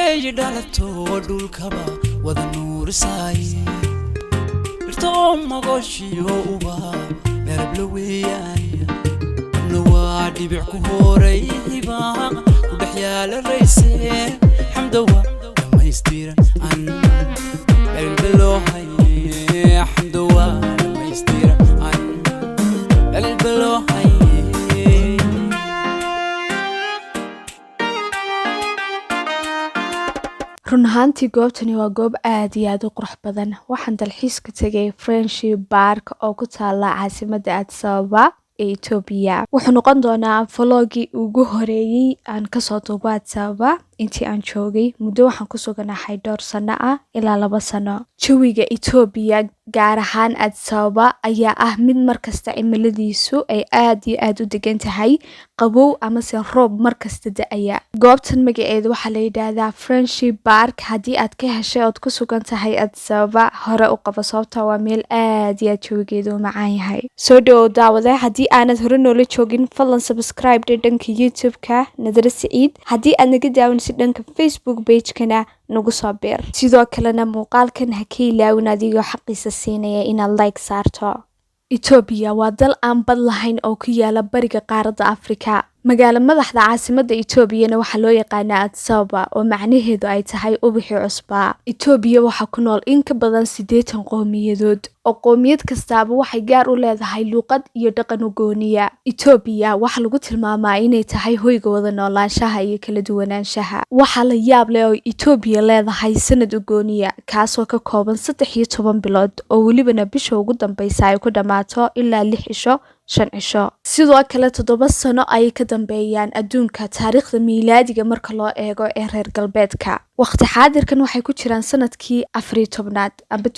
Markay dhalato dhulkaba wada nuurisaay, dhirtoo magoshiyo uba dharabla weeyaan, na waa dhibic ku horay hibaaq ku dhex yaala rayse. Xamdawa dhammaystiran an dhalba loo haye, xamdawa dhammaystiran an dhalba loo haye. Run ahaantii, goobtani waa goob aad iyo aad u qurux badan. Waxaan dalxiis ka tegay Friendship Park oo ku taala caasimadda Addis Ababa ee Itoobiya. Wuxuu noqon doonaa vlog-gii ugu horeeyey aan kasoo duubo Addis Ababa intii aan joogay. Muddo waxaan ku suganahay dhowr sano ah, ilaa 2 sano. Jawiga Itoobiya, gaar ahaan Addis Ababa, ayaa ah mid markasta cimiladiisu ay aad iyo aad u degan tahay, qabow amase roob markasta da-aya. Goobtan magaceeda waxaa la yidhaahdaa Friendship Park. Haddii aad ka heshay ood ku sugan tahay Addis Ababa, hore u qabo, sababta waa meel aad iyo aad jawigeedu u macaan yahay. Soo dhawow, daawade. Haddii aanad hore noola joogin, fadlan subscribe dhe dhanka YouTube-ka Nadare Saciid. Haddii aad naga daawanaysid dhanka Facebook page-kana, nagu soo biir. Sidoo kalena muuqaalkan ha ka ilaawin, adigoo xaqiisa siinaya, inaad like saarto. Itoobiya waa dal aan bad lahayn oo ku yaala bariga qaaradda Afrika. Magaalo madaxda caasimadda Itoobiyana waxaa loo yaqaanaa Addis Ababa, oo macnaheedu ay tahay ubaxii cusbaa. Itoobiya waxaa ku nool in ka badan 80 qowmiyadood, oo qowmiyad kastaaba waxay gaar u leedahay luuqad iyo dhaqan u gooniya. Itoobiya waxaa lagu tilmaamaa inay tahay hoyga wada noolaanshaha iyo kala duwanaanshaha. Waxaa la yaab leh oo Itoobiya leedahay sanad u gooniya, kaasoo ka kooban 13 bilood, oo welibana bisha ugu dambeysa ay ku dhammaato ilaa 6 cisho, 5 cisho. Sidoo kale 7 sano ayay ka dambeeyaan adduunka taariikhda miilaadiga marka loo eego ee reer galbeedka. Waqti xaadirkan waxay ku jiraan sanadkii 14aad amba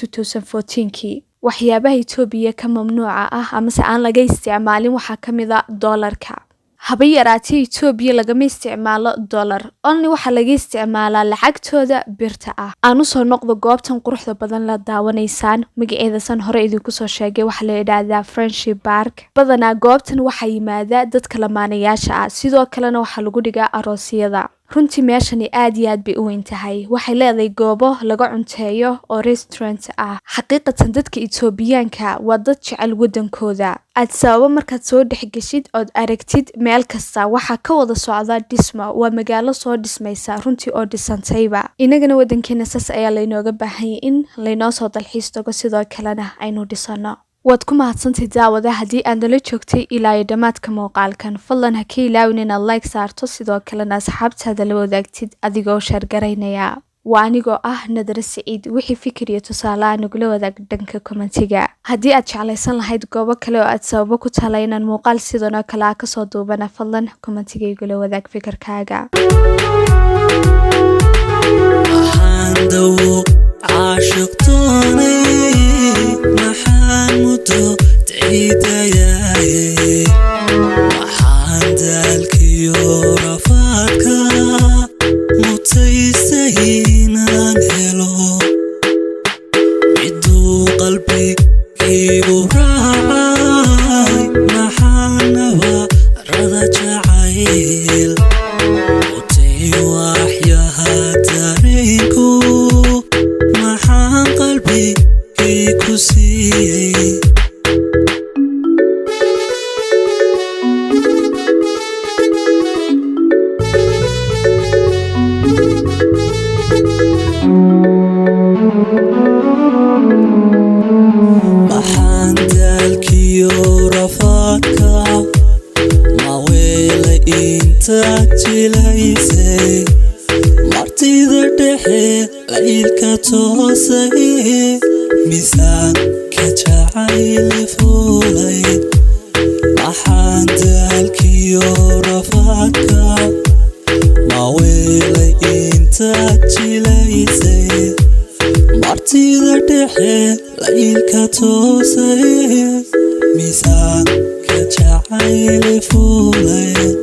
2014-kii. Waxyaabaha Itoobiya ka mamnuuca ah amase aan laga isticmaalin waxaa ka mid a doolarka. Haba yaraatee Itoobiya lagama isticmaalo dollar, only waxaa laga isticmaalaa lacagtooda birta ah. Aan usoo noqdo goobtan quruxda badan la daawanaysaan. Magaceeda san hore idinku soo sheegay waxaa la yidhaahdaa Friendship Park. Badanaa goobtan waxaa yimaada dadka lamaanayaasha ah, sidoo kalena waxaa lagu dhigaa aroosyada. Runtii meeshani aad iyo aad bay u weyn tahay. Waxay leedahay goobo laga cunteeyo oo restaurant ah. Xaqiiqatan, dadka Itoobiyaanka waa dad jecel wadankooda. Addis Ababa markaad soo dhexgeshid ood aragtid, meel kasta waxaa ka wada socda dhismo. Waa magaalo soo dhismaysa runtii oo dhisantayba. Inagana wadankeena saas ayaa laynooga baahanyay, in laynoo soo dalxiis tago, sidoo kalena aynu dhisano. Waad ku mahadsantay, daawada, haddii aad nala joogtay ilaa iyo dhammaadka muuqaalkan. Fadlan ha ka ilaawin inaad like saarto, sidoo kalena asxaabtaada la wadaagtid adigoo share garaynaya. Waa anigoo ah Nadare Saciid. Wixii fikir iyo tusaale nagula wadaag dhanka comment-iga. Haddii aad jeclaysan lahayd goobo kale oo aad sababo ku tala inaan muuqaal sidan oo kale ah kasoo duubana, fadlan comment-iga igula wadaag fikirkaaga. Maxaan dawo caashiq doonay? Maxaan muddo ciidayaaye? Maxaan daalkiyo rafaadka mutaysay inaan helo miduu qalbigaygu raacay? Maxaan nabarada jacayl mutay waxyaha dareenku? Maxaan qalbigay ku siiyey? Maxaan daalkiyo rafaadka maweela intaad jilaysay, martida dhexe laylka toosay, miisaanka jacayli fuulay? Maxaan daalkiyo rafaadka maweelay intaad jilaysay, martida dhexe laylka toosay, miisaanka jacayli fuulay?